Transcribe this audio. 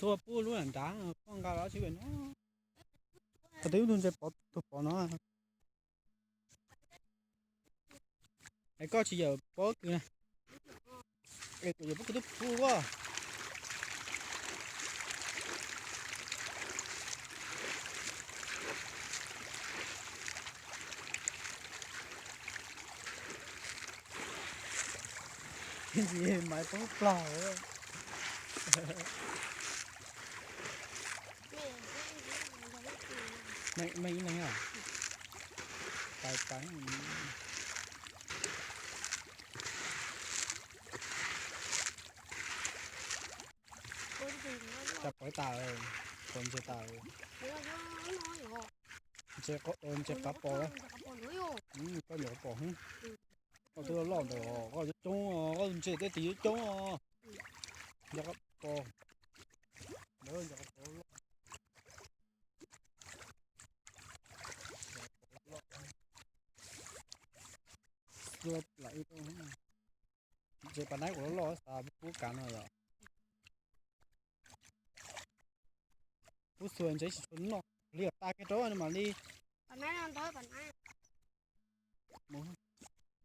Tuaj pub lub nram nrad, koj nqa los tsis pem no. Koj twb ib tug ntses pov, tus pov no. Es koj tsis yawm pob kws na. Es kuv yawm pob kws twb pub koj. Ntsis maiv pob plaug. Meej ib leeg os. Tais tais. Cas pov tas, pov ntses tas. Ntses, ntses qab pos. Koj ntses qab pos. Koj twb loj ntawd, koj coob coob, koj ntses tej tis coob coob os. Ntses qab pos. Ntses qab pos loj. Ntses pas naib kuv loj loj xav pub kav no yom. Pub xua ntses tsis tshua noj li, tas kiag rau no mam li mus.